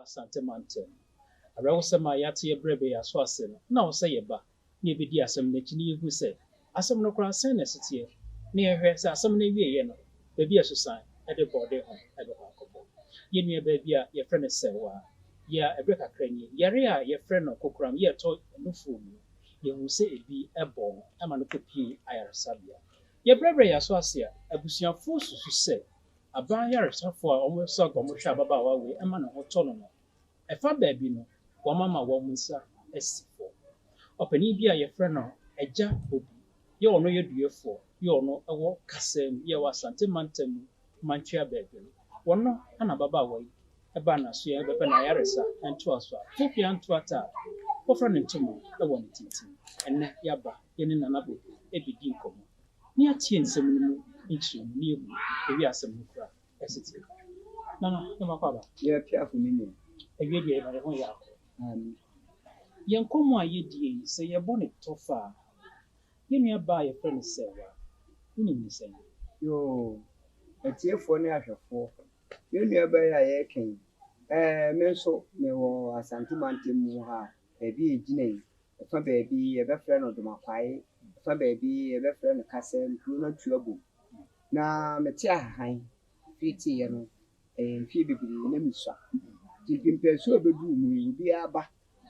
Asante mantam. Awerɛhosɛm a yɛate yɛ berɛ bɛyɛ aso ase no, na ɔsɛ yɛba na yɛbɛdi asɛm no akyi na yɛhu sɛ asɛm no koraa sɛn na ɛsi teɛ, na yɛhwɛ sɛ asɛm no awieeɛ no, baabi a ɛsosan de bɔɔde ho bɛkɔ akɔbɔ. Yɛn nua baa bi a yɛfrɛ no Sɛwa, yɛ a ɛberɛ kakra nie, yare a yɛfrɛ no kokoram yɛ ɛtɔ nufoɔ mu no, yɛhuu sɛ ebi bɔɔ no ma no kɔpuee ayaresabea. Yɛbrɛbrɛ yɛn aso ase a, abusuafoɔ susu sɛ aban ayaresafoɔ a wɔsɔ anka wɔhwɛ ababaawa wei ma ne ho tɔ no no, ɛfa baabi no, wɔama wɔn nsa asi fam. Ɔpanin bi a yɛfrɛ no Agya Bobi, yɛ ɔno yɛ duafoɔ, yɛ ɔno wɔ kasa mu, yɛ wɔ Asante mantam mu Mantwea baabi no, wɔno na ababaawa yi baa n'asoɛeɛ bɛpɛ n'ayaresa ntoasoɔ a, Fofia Ntoata a wɔfrɛ no Ntoma wɔ ne tintim. Ɛnnɛ yɛaba yɛne Nana Bobi rebɛdi nkɔmmɔ na yɛatie nsɛm no mu nkyerɛmu na yɛahu baabi a asɛm no kura si te. Nana, yɛma kɔ aba. Yɛ piafo me nua. Awie deɛ yɛma yɛn ho yɛ akɔ. Aane. Yɛn nkɔmmɔ a yɛdie yi, sɛ yɛbɔ no tɔfa a, yɛn nua baa a yɛfrɛ no Sɛwa, wonim no sɛn? Yoo, atiefoɔ ne ahwɛfoɔ, yɛn nua baa yi a yɛreka yi, ɛɛ me nso mewɔ Asante mantam mu ha a, baabi a yɛgyina yi, ɛfa baabi yɛbɛfrɛ no Domakwae, ɛfa baabi yɛbɛfrɛ no Kasɛm, kuro no atu abom. Na mete ahahan firi teeɛ no, ɛyɛ mfeɛ bebree na mesua. Nti mpempɛnsoɔ a ɛbɛduru mu yi, obiara ba.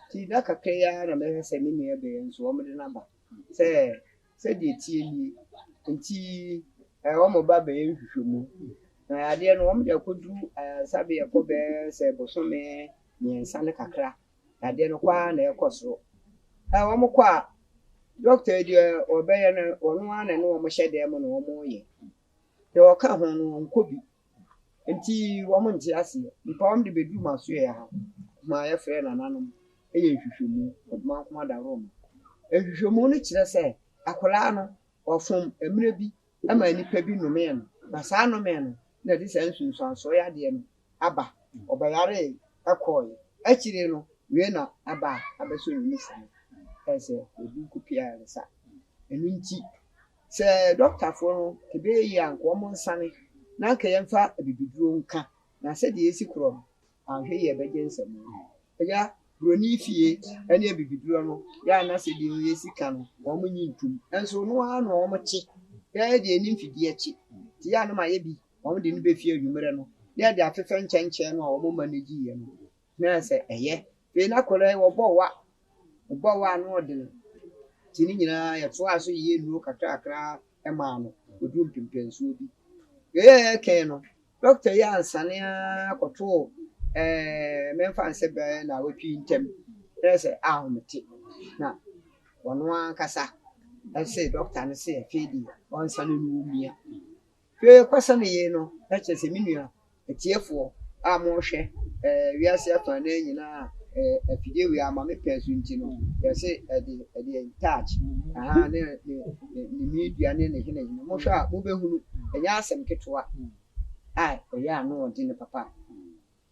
Nti na kakra yi ara na mɛhwɛ sɛ me nua bɛyɛ nso wɔde no aba sɛ sɛdeɛ ɛteɛ nie. Nti wɔba bɛyɛ nhwehwɛmu. Na adeɛ no wɔde akɔduru ayaresabea ɛkɔ bɛyɛ sɛ bosome mmiɛnsa ne kakra. Adeɛ no kɔ ara na ɛkɔ soro. Wɔkɔ a, dɔkta yi deɛ ɔbɛyɛ no, ɔno ara na ɛne wɔn hyɛ dan mu na wɔyɛ. Deɛ ɔka ho no, ɔnkɔ bi. Nti wɔnte aseɛ. Nipa wɔde bɛduru m'asoɛeɛ ha ma yɛfrɛ nananom yɛ nhwehwɛmu, Ɔdomankoma Dawuroma. Nhwehwɛmu no kyerɛ sɛ akwadaa no, ɔfom mmerɛ bi ma nnipa bi nomee no, na saa nomee no na ɛde saa nsunsuansoɔ yadeɛ no aba. Ɔbɛyaree kɔeɛ. Akyire no, wei na aba a abɛsɔ ne nufu mu. Ɛyɛ sɛ obi kɔpia ayaresa. Ɛno nti, sɛ dɔktafoɔ no ɛbɛyɛ yie a, anka wɔnsane na anka yɛmfa abibiduro nka. Na sɛdeɛ ɛsi korɔ no, anhwɛ yie a ɛbɛgye nsam. Agya, buroni fie ne abibiduro no, yɛ a na sɛdeɛ yɛsi ka no, wɔnnye ntom. Nso no ara na wɔkye. Yɛn deɛ yɛnni mfidie kye. Nti yɛ a na mayɛ bi, wɔde no bɛfie anwummerɛ no, na yɛde afefɛ nkyɛnkyɛn no a wɔma no gyiiɛ no, na sɛ ɛyɛ. Afei na akwadaa yi wɔbɔ wa, wɔbɔ wa ano ɔden. Nti ne nyinaa yɛtoaa so yɛɛ nnuro kakrakra maa no kɔduru mpempɛnsoɔ bi. Yɛyɛɛ kɛn no, dɔkta yi ansane ara kɔtoo ɛɛ memfa nsɛ bɛyɛ nnawɔtwe yi ntam na sɛ ahomete na ɔno ankasa ɛse dɔkta no se afei deɛ ɔnsane no ɔmmia. Afei kɔsane yei no na kyerɛ sɛ me nua atiefoɔ a mohwɛ ɛɛ wiase afanan nyinaa ɛɛ afidie wei ama me pɛn so nti no yɛse ɛde ɛde touch aha ne ne ne media ne ne hene hene mohwɛ a mobɛhunu ɛnyɛ asɛm ketewa a ɛyɛ ano ɔde ne papa.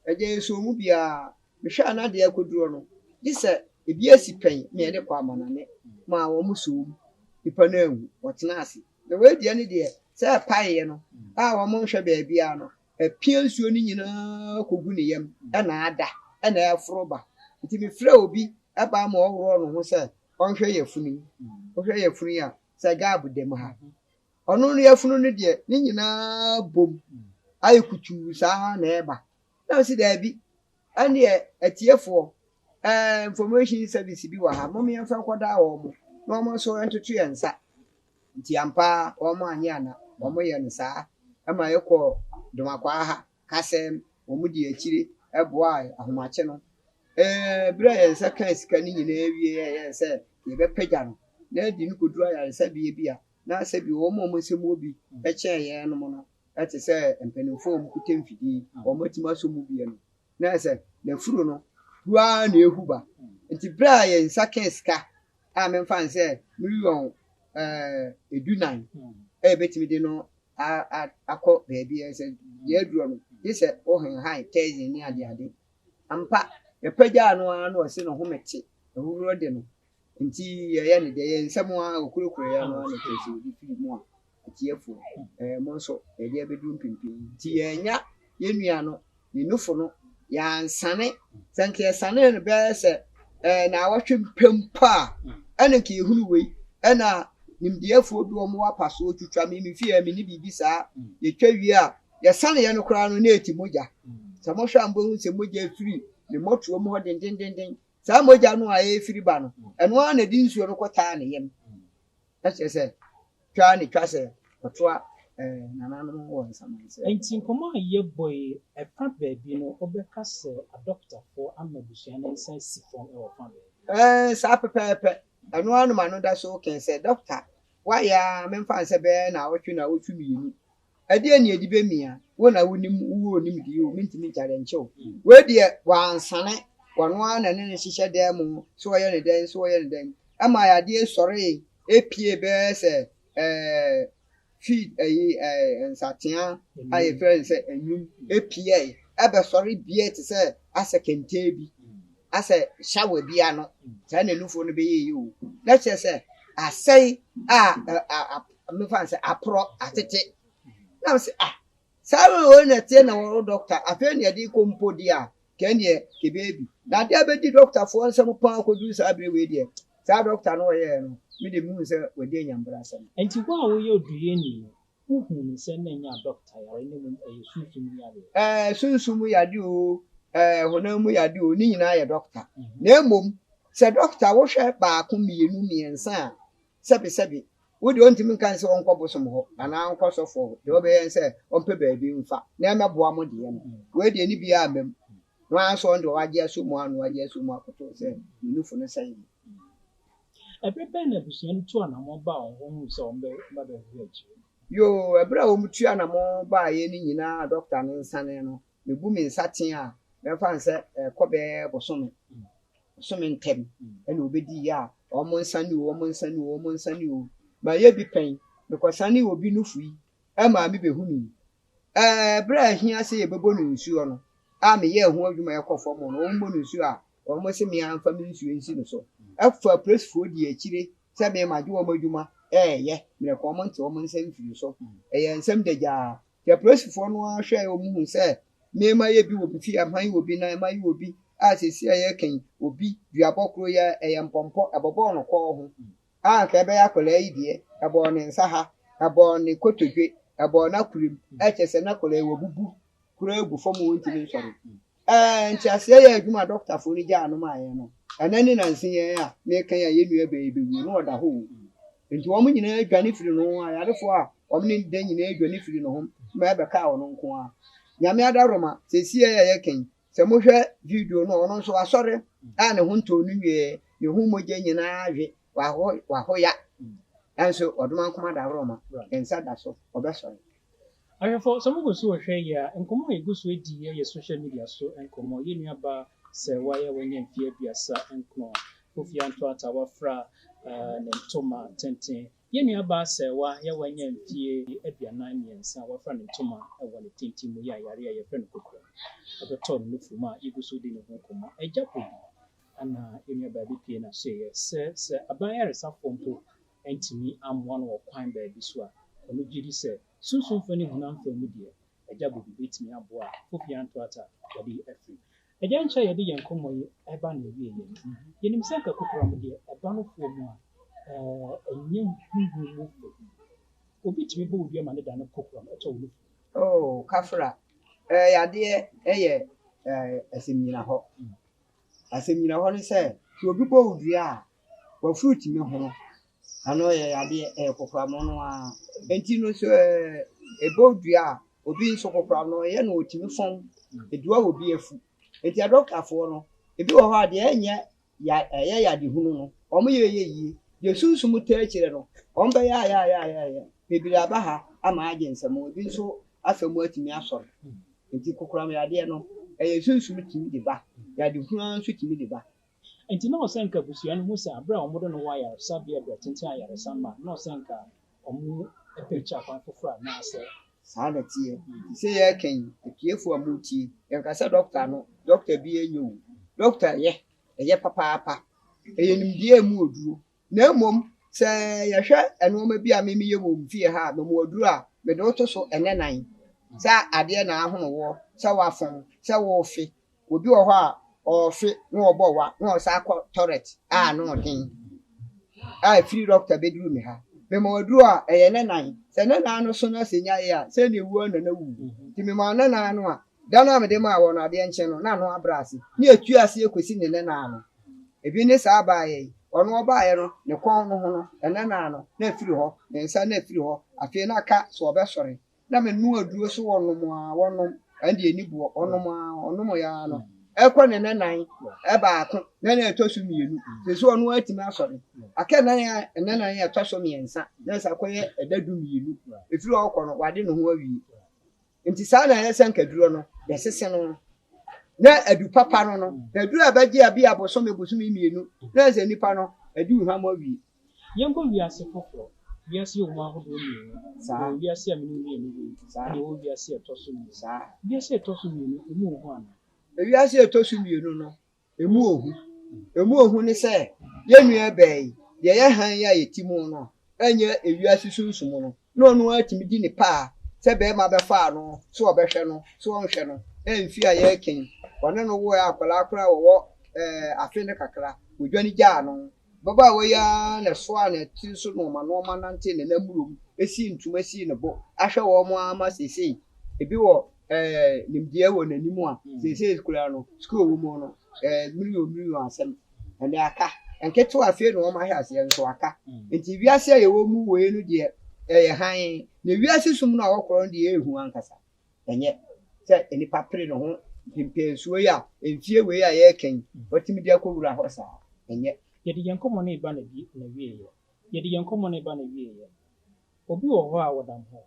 Agya yi so mu biara mehwɛ a n'adeɛ akɔduro no gye sɛ ebi asi pɛn na yɛde kɔ amanane ma wɔn so mu nipa no anwu wɔtena ase. Na wei deɛ ne deɛ sɛ ɛpaeɛ no a wɔn nhwɛ baabiara no apia nsuo no nyinaa kɔgu ne yam ɛna ada ɛna ɛforo ba. Nti mefrɛ obi ɛba ma ɔworɔ ne ho sɛ ɔnhwɛ yafunu yi. Wohwɛ yafunu yi a sɛ gab da mu ha. Ɔno no yafunu no deɛ ne nyinaa bom ayɛ kutuu saa na ɛba. Na ɔsi daabi ɛneɛ atiefoɔ ɛɛ information service bi wɔ ha mom yɛmfa nkɔdaa wɔn na wɔn nso ntoto yɛn nsa. Nti ampa wɔn anyɛ ana wɔn yɛ no saa ɛma yɛkɔ Domakwaa ha kasɛm wɔn di akyire ɛboa ahomakye no. Ɛɛ bere a yɛn nsa kaa sika no nyinaa wie yɛyɛ sɛ yɛbɛpagya no na yɛde no kɔduru ayaresabea bi a na sɛbi wɔn a wɔn nsam wɔ bi kyɛn yɛn nom no ɛte sɛ mpanimfoɔ a wɔkuta mfidie wɔn atumi asɔ mu bie no na sɛ n'afuru no hu ara na ehu ba. Nti bere a yɛn nsa kaa sika a memfa n sɛ million 14 a yɛbɛtumi de no akɔ baabi a sɛ deɛ aduro no gye sɛ wohenhan tɛɛsen ne adeade. Ampa yɛpagyaa no ara na ɔse ne ho mete ahuhuro de no. Nti yɛyɛ no deɛ yɛn nsɛm a okurakura yɛn no ara na kyerɛ sɛ ɔde firi mu a atiefoɔ mo nso yɛde abɛduru mpempem. Nti yɛnya yɛn nua no ne nufo no Yɛansane. Sɛ nka yɛsanee no bɛyɛ sɛ ɛɛ naawɔtwe mpɛ mpo a, ɛna nka yɛhunu wei. Ɛna nimdeɛfoɔ bi wɔn wɔ apasoɔ twitwa me me fie a menni biribi saa. Yɛtwa wie a, yɛsaneeɛ no koraa no na ɛti mogya. Sɛ mohwɛ a mobɛhu sɛ mogya firi ne mmɔtoam hɔ dendendenden. Saa mogya no a ɛrefiri ba no, ɛno ara na ɛde nsuo no kɔtaa ne yam. Na kyerɛ sɛ, twa ara na ɛtwa sɛ ɔtoa nananom wɔ nsamanseɛ. Enti nkɔmmɔ a yɛbɔ yi, ɛfa baabi no, wobɛka sɛ adɔkotafoɔ ama abusua no nsa asi fam wɔ fa baabi? Ɛɛ, saa pɛpɛɛpɛ. Ɛno ara na m'ano da so reka sɛ, dɔkota, woayɛ ara, memfa no sɛ bɛyɛ nnawɔtwe, nnawɔtwe mmienu. Ɛdeɛn na yɛde bɛmia? Wo na wonim, wowɔ nimdeɛ o, mentumi nkyalɛnkye wo. Wei deɛ, wansane, ɔno ara na ne no hyehyɛ dan mu, sɛ ɔyɛ no dɛn, sɛ ɔyɛ no dɛn. Ɛma yadeɛ sɔree, ɛpie bɛyɛ sɛ ɛɛ feed ɛyi ɛɛ nsatea a yɛfrɛ no sɛ ɛnwum, ɛpieɛ, ɛbɛsɔre bie te sɛ asɛ kɛntɛn bi, asɛ shower bi ano, saa na nufoɔ no bɛyɛ yi o. Na kyerɛ sɛ asɛe a mefa no sɛ aporɔ atete. Na me sɛ ah saa wei wei na ɛteɛ na wɔwɔ dɔkta afei na yɛde kɔ mpo deɛ a kɛn deɛ kɛbɛɛ bi. Na adeɛ abɛdi dɔktafoɔ nsɛm paa kɔduru saa berɛ wei deɛ saa dɔkta no ɔyɛɛ no me deɛ mehu sɛ wadi anyambrasɛm. Nti wo a woyɛ oduyɛni no Wohuu no sɛ na ɛnyɛ adɔkta yare na mmom ɛyɛ sunsum mu yareɛ. Ɛɛ sunsum mu yadeɛ oo, ɛɛ honam mu yadeɛ oo, ne nyinaa yɛ dɔkta. Na mmom sɛ dɔkta wohwɛ baako, mmienu, mmiɛnsa a, sɛbesɛbe, wo deɛ ɔntumi nka ne sɛ ɔnkɔ bosom hɔ anaa ɔnkɔ sɔfoɔ hɔ. Deɛ ɔbɛyɛ ne sɛ ɔmpɛ baabi mfa na ɛmmɛboa mo deɛ no. Wei deɛ ne biara mma mu. No ara nso ɔno deɛ wagye aso mu ano agye aso mu akoto sɛ ne nufu no sɛe. Ɛberɛ bɛn na abusua no tuu anammɔn baa wɔn hɔ hunuu sɛ wɔbɛba bɛhwehwɛ akyire? Yoo, ɛberɛ a wɔtuu anammɔn baeɛ no nyinaa a dɔkta no nsaneɛ no, mebu me nsa tea a, mɛfa no sɛ ɛrekɔ bɛyɛ bosome, bosome ntɛm ɛna wɔbɛdiiɛ a wɔnsane o, wɔnsane o, wɔnsane o. Mayɛ bi pɛn, mekɔsanee obi nufu yi maa mebɛhunui. Ɛɛ, berɛ a ɛhia sɛ yɛbɛbɔ no nsuo no, a meyɛɛ ho adwuma ɛkɔ fam no, wɔmmɔ no nsuo a, wɔse me ara mfa me nsuo nsi no so. Ɛfa apolisifoɔ di akyire sɛ me magye wɔn adwuma ɛɛyɛ, mmerɛ ka wɔn nte wɔn nsa mfiri so. Ɛyɛ nsɛm dagyaa. Nti apolisifoɔ no ara hwɛɛ wɔn huu sɛ me mayɛ bi wɔ me fie, mayɛ wɔ bi nan, mayɛ wɔ bi a seesei a yɛreka yi, obi duabɔ koro yi ara ɛyɛ mpɔmpɔ, ɛbɔbɔɔ no kɔɔ ho. A anka ɛbɛyɛ akwadaa yi deɛ, ɛbɔɔ ne nsa ha, ɛbɔɔ ne kotodwe, ɛbɔɔ n'akorem, ɛkyɛ sɛ n'akwadaa yi wabubu koraa agu fam a ɔntumi nsɔre. Ɛɛ, nteaseɛ yɛ adwuma a dɔktafoɔ no gyaa no maa yɛn no. Ɛnɛ ne nansa yi a meka yi a yɛn nua bɛn yi bɛwuo no ɔda hɔ o. Nti wɔn nyinaa dwane firi ne ho, ayarefoɔ a wɔn ne da nyinaa dwane firi ne ho ma ɛbɛkaa ɔno nko ara. Nyame adaworoma, seesei a yɛka yi, Sɛ mohwɛ video no a, ɔno nso wasɔre a ne ho ntɔɔ no nwieɛ, ne ho mogya nyinaa awe, waho wahoya. Nanso ɔdomankoma daworoma, ne nsa da so, ɔbɛsɔre. Ahwɛfo, sɛ mugu so rehwɛ yi a, nkɔmmɔ a yegu so redi yi yɛ social media so nkɔmmɔ. Yɛn nuabaa Serwaa a wanya mfe 39, Kofi Antoata a wafura ne ntoma tenten Yɛn nuabaa Serwa yɛ wanya mfie 43 a wɔafra ne ntoma wɔ ne tenten mu yɛ a yareɛ a yɛfrɛ no kokoram bɛtɔɔ ne nufu mu a yɛgu so di ne ho nkɔmmɔ. Agya Bobi na yɛn nuabaa bi pue n'asoɛeɛ sɛ sɛ aban ayaresafoɔ mpo antumi ammoa no wɔ kwan baabi so a, ɔno gye di sɛ sunsum fa ne honam fa mu deɛ, Agya Bobi bɛtumi aboa a Kofi Antoata wɔde afiri. Agya nkyɛ yɛde yɛn nkɔmmɔ yi reba n'awieeɛ no, yɛnim sɛ anka kokoram deɛ ɛba no foɔ mu a, ɛnyɛ honhom mu fɛ. Obi tumi bɔ wo dua ma ne da no kokoram tɔ wo nufu. Oh, Kafra, eh, yadeɛ yɛ eh, asɛmnyinahɔ. Asɛmnyinahɔ ne sɛ, sɛ obi bɔ wo dua a, w'afuru tumi hono. Ɛno yɛ yadeɛ, ɛyɛ kokoram no ara. Enti no sɛ ɛbɔ dua a, obi nso kokoram no ɔyɛ no ɔtumi fɔn, ɛdua wɔ bi afu. Enti adɔkotafoɔ no, ebi wɔ hɔ a deɛ ɛnyɛ ya ɛyɛ yadehunu no, wɔn yɛ yɛ yie. Deɛ sunsum taa akyire no, wɔn bɛyɛ ayɛ ayɛ ayɛ ayɛ. Bebree aba ha ama agye nsam, ebi nso afa mu atumi asɔre. Enti kokoram yadeɛ no, ɛyɛ sunsum tumi de ba, yadehunu ara nso tumi de ba. Enti na ɔsɛ nka abusua no hu sɛ bere a wɔde no wɔ ayaresabea bere tenten ayaresa ma no, na ɔsɛ nka wɔpɛ akyiri akwan foforo anaasɛ. Saa na ɛteɛ. Te sɛ yɛreka yi, atiefo a moretie, yɛnka sɛ dɔkta no, dɔkta biara nyɛ o. Dɔkta yɛ, ɛyɛ papaapa. Ɛyɛ nimdeɛ a emu wɔ duro. Na mmom, sɛ yɛhwɛ nneɛma bi a me meyɛ wɔ me fie ha a, mewɔ aduro a mede wo to so ɛnnɛ nan. Sɛ adeɛ na ahono woɔ, sɛ woafɔn, sɛ worefe. Obi wɔ hɔ a ɔɔfe na ɔbɔ wa na ɔsan kɔ tɔrɛt a na ɔden a ɛfiri dɔkta bɛduru me ha. Mema waduro a ɛyɛ ne nan. Sɛ ne nan no so na sɛ nyaeɛ a, sɛ ne wuo na na wu. Nti mema ne nan no a, da no a mede maa wɔ no adeɛ nkye no na ano abrɛ ase. Ne etu aseɛ kɔsi ne ne nan no. Ebi ne saa baeɛ yi. Ɔno ɔbaeɛ no, ne kɔn no ho no, ɛne nan no na afiri hɔ, ne nsa na afiri hɔ. Afei na aka sɛ ɔbɛsɔre. Na menoa aduro so wɔnom a wɔnom, ɛno deɛ ɛni boɔ, ɔnom a ɔnom ya no, ɛkɔ ne ne nan ɛbaako na na ɛtɔ so mmienu. Sɛ sɛ ɔno atumi asɔre. Aka nan a ne nan a ɛtɔ so mmiɛnsa na sɛ akɔyɛ ɛda 12. Ɛfiri hɔ kɔ no, wade ne ho awie. Nti saa na ɛyɛ sɛ nkaduro no, yɛsese no. Na adu papa no no, na aduro a ɛbɛgye a bi abosome bosome 2 na sɛ nipa no adi hwam awie. Yɛnkɔ wiase foforɔ. Wiase yɛ mu ahodoɔ mmienu. Saa. Yɛwɔ wiase a mene mmienu wɔ yi. Saa. Na yɛwɔ wiase a ɛtɔ so mmienu. Saa. Wiase a ɛtɔ so mmienu, emu wɔ hɔ anaa? Ewiase a ɛtɔ so mmienu no, emu ohu. Emu ohu ne sɛ, yɛn nua bɛɛ yi, deɛ ɛyɛ hann yi a yɛte mu no, ɛnyɛ ewiase sunsum no, na ɔno atumi di ne paa sɛ bɛrima bɛfa ano, sɛ ɔbɛhwɛ no, sɛ ɔnhwɛ no, ɛmfi a yɛreka yi, ɔne no woɛ akwadaa koraa wɔwɔ afe ne kakra, wɔdwane gyaa no. Ababaawa yi ara na ɛsoaa ne tiri so nneɛma nneɛma nante ne nam wurom, esii ntoma sii ne bo, ahwɛ wɔn ara ma seesei ebi wɔ nimdeɛ wɔ n'anim a seesei koraa no sukuu wɔ mu no million million asɛm ɛnɛ aka nketewa afei na wɔn ahwɛ aseɛ nso aka. Nti wiase a yɛwɔ mu wei no deɛ ɛyɛ hann, na wiase sum no a wɔkorɔ no deɛ ɛyɛ hu ankasa. Ɛnyɛ sɛ nipa pere ne ho mpempensuo yi a mfie wei a yɛreka yi wɔtumi de akɔwura hɔ saa, ɛnyɛ. Yɛde yɛn nkɔmmɔ no reba na wieɛ. Yɛde yɛn nkɔmmɔ no reba na wieɛ. Obi wɔ hɔ a wɔdam hɔ.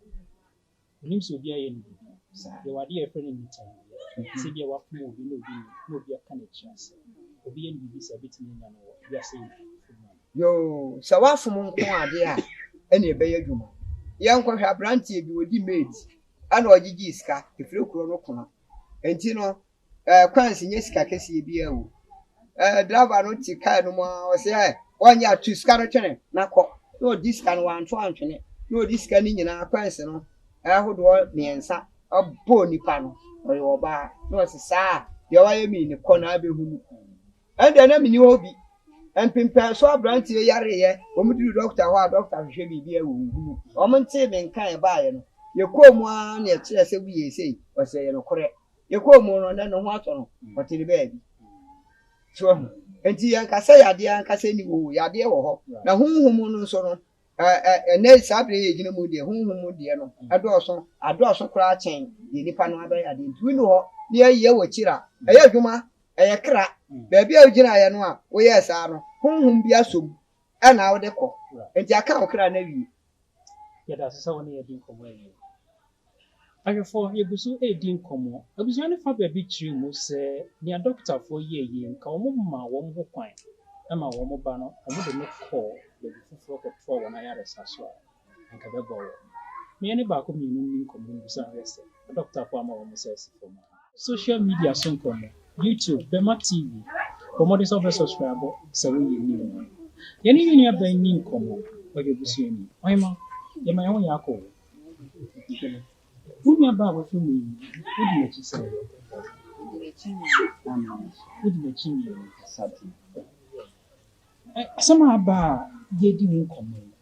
Onim sɛ obi ayɛ no biribi. Saa. Yɛwɔ adeɛ a yɛfrɛ no nitandeɛ. Sɛ bi a wafom obi na obi nim na obi aka n'akyi ase. Obi yɛ no biribi sɛ ebetumi anya no wɔ wiase yi mu. Yoo, sɛ wafom nko adeɛ a ɛna ɛbɛyɛ adwuma. Yɛnkɔhwɛ aberanteɛ bi ɔdi mate ɛna ɔgyegye sika efiri kuro no kono. Nti no kwansi nyɛ sika kɛseɛ bi awo. Driver no te kaa no mu a ɔsɛ wɔnyɛ ato sika no twene na kɔ. Na ɔdi sika no wanto antwene. Na ɔdi sika no nyinaa kwansi no ahodoɔ 3 ɔbɔ nipa no ɔyɛ ɔbaa. Na ɔsɛ saa deɛ wayɛ mi ne kɔ na abɛhunu. Ɛndeɛ na menni hɔ bi. Mpempɛn so aberanteɛ yareɛ, wɔn duru dɔkta hɔ a dɔkta hwehwɛ biribi a wɔnhunu. Wɔn ntee me nka ɛbaeɛ no. Yɛkɔɔ mu ara na yɛkyerɛ sɛ woyɛ sei, ɔsɛ yɛ nokorɛ. Yɛkɔɔ mu no na ne ho atɔ no, ɔte ne baabi. So ahu. Nti yɛnkasa yadeɛ ankasa ni wɔ yadeɛ wɔ hɔ. Na honhom no nso no, ɛnɛ saa bere yɛ gyina mu deɛ, honhom mu deɛ no, ɛdɔɔso, adɔɔso koraa kyɛn deɛ nipa no abɛyɛ adeɛ. Nti wonni hɔ na yɛyɛ wɔ akyiri a, ɛyɛ adwuma, ɛyɛ kra. Baabi a wogyinaeɛ no a woyɛɛ saa no, honhom bi asom ɛna wode kɔ. Nti aka wo kra no awie. Yɛda ase sɛ wo ne yɛdi nkɔmmɔ awie. Ahwɛfoɔ, yɛgu so redi nkɔmmɔ. Abusua no fa baabi kyerɛ mu sɛ nea dɔkotafoɔ yɛɛ yi, nka wɔn ma wɔn ho kwan ma wɔn ba no, wɔn de no kɔɔ baabi foforɔ kɔtoa wɔn ayaresa so a, anka ɛbɛboa wɔn. Mmea ne baako mmienu nni nkɔmmɔ mbisa nhwɛ sɛ adɔkotafoɔ ama wɔn nsa asi fam a. Social media so nkɔmmɔ, YouTube, Bɛma TV. Bɔ mmɔden sɛ wobɛ subscribe sɛ woyɛ new a. Yɛne yɛn nua bɛn ni nkɔmmɔ, ɔyɛ obusuani. Ɔhema, yɛma yɛn ho yɛ akɔ o. Wo nua baa a wafiri mu yi, wodi n'akyi sɛn? Wodi n'akyi mmienu. Asɛm a aba a yɛdi ho nkɔmmɔ yi,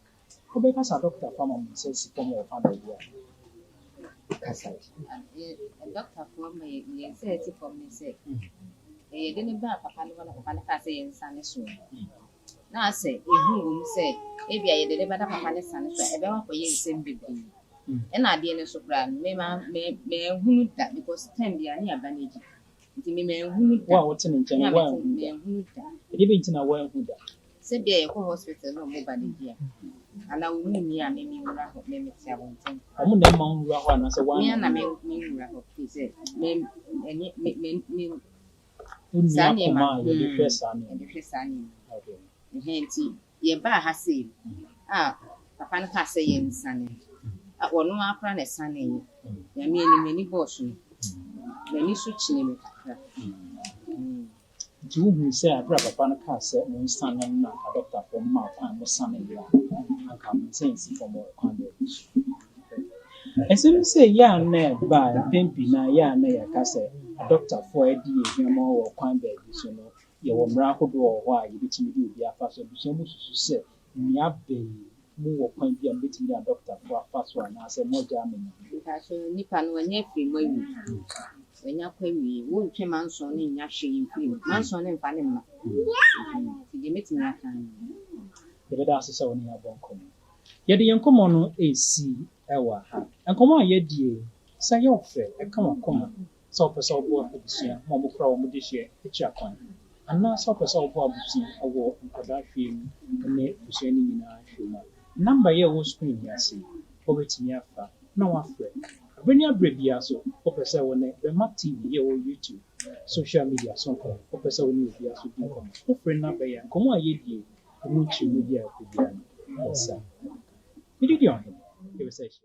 wobɛka sɛ adɔkotafoɔ ama mo nsa asi fam wɔ fa baabi a? Kasa. Dɔktafoɔ ma yɛn nsa asi fam ne sɛ, yɛde ne baa papa no hɔ na papa no kaa sɛ yɛn nsa ne so. Na asɛ ehu wɔ mu sɛ ebi a yɛde ne ba da papa ne sa ne so a ɛbɛwɔ akɔyɛ nsɛm bebree. Ɛna adeɛ no so koraa no, me ma me manhunu da because time biara ne aba n'akyi. Nti me manhunu da. Wo a wote ne nkyɛn no, woanhunu da. Manhunu da. Ɛdeɛ bɛn nti na woanhu da? Sɛ bia yɛkɔ hospital na ɔmo ba n'akyi a, anaa ɔmo nni a me nwura hɔ, me mete abɔnten. Ɔmo na ɛma wo nwura hɔ anaasɛ woa Me na na me wo me nwura hɔ firi sɛ me ɛnyɛ me me me Wonni saa akoma nneɛma a yɛde hwɛ saa nneɛma. Yɛde hwɛ saa nneɛma. Okay. Ɛhɛn nti yɛbaa ha sei a papa no kaa sɛ yɛnsane. Ɔno ara koraa na ɛsane yɛ. Nyame anim n'ani bɔɔ so no, n'ani so kyerɛ me kakra. Nti wohu sɛ abere a papa no kaa sɛ mo nsane no na anka dɔktafoɔ maa kwan mo sane yɛ a, anka mo nsa nsi fam wɔ kwan baabi so. Ɛsɛm sɛ yɛ a na ɛba a mpɛn pii na yɛ a na yɛka sɛ Adɔktafoɔ a adi yɛn hwammɔ wɔ kwan baabi so no, yɛwɔ mmara ahodoɔ wɔ hɔ a yɛbɛtumi de obi afa so. Abusua mu susu sɛ nea aba yi, mowɔ kwan bi a mobɛtumi de adɔktafoɔ afa so anaasɛ moagya ama Nyame? Mpakyɛ, nipa no wanya afiri mu awie. Wanya kɔ awie. Wontwe manson no nnya hwee mfiri mu. Manson no mfa ne mma. Nti deɛ mɛtumi aka no. Yɛbɛda ase sɛ wo ne yɛn abɔ nkɔmmɔ. Yɛde yɛn nkɔmmɔ no resi wɔ ha. Nkɔmmɔ a yɛadie yi, sɛ ɛyɛ wo fɛ, ɛka w'akoma sɛ wopɛ sɛ woboa abusua ma wɔkura wɔn dehyeɛ akyiri akwan, anaa sɛ wopɛ sɛ woboa abusua wɔ nkwadaa hwɛ mu ne abusua no nyinaa hwɛ mu a, number yi a ɛwɔ screen yi ase yi, wobɛtumi afa na woafrɛ. Berɛ ne aberɛ biara nso, wopɛ sɛ wo ne Bɛma TV yi a ɛwɔ YouTube, social media so nkɔmmɔ, wopɛ sɛ wo ne obiara nso di nkɔmmɔ, wofrɛ number yi a, nkɔmmɔ a yɛdie yi, ɛmu nkyerɛmu bi a wopɛ biara no, wo nsa bɛka. Mede di ɔhene, yɛbɛsa ahyia.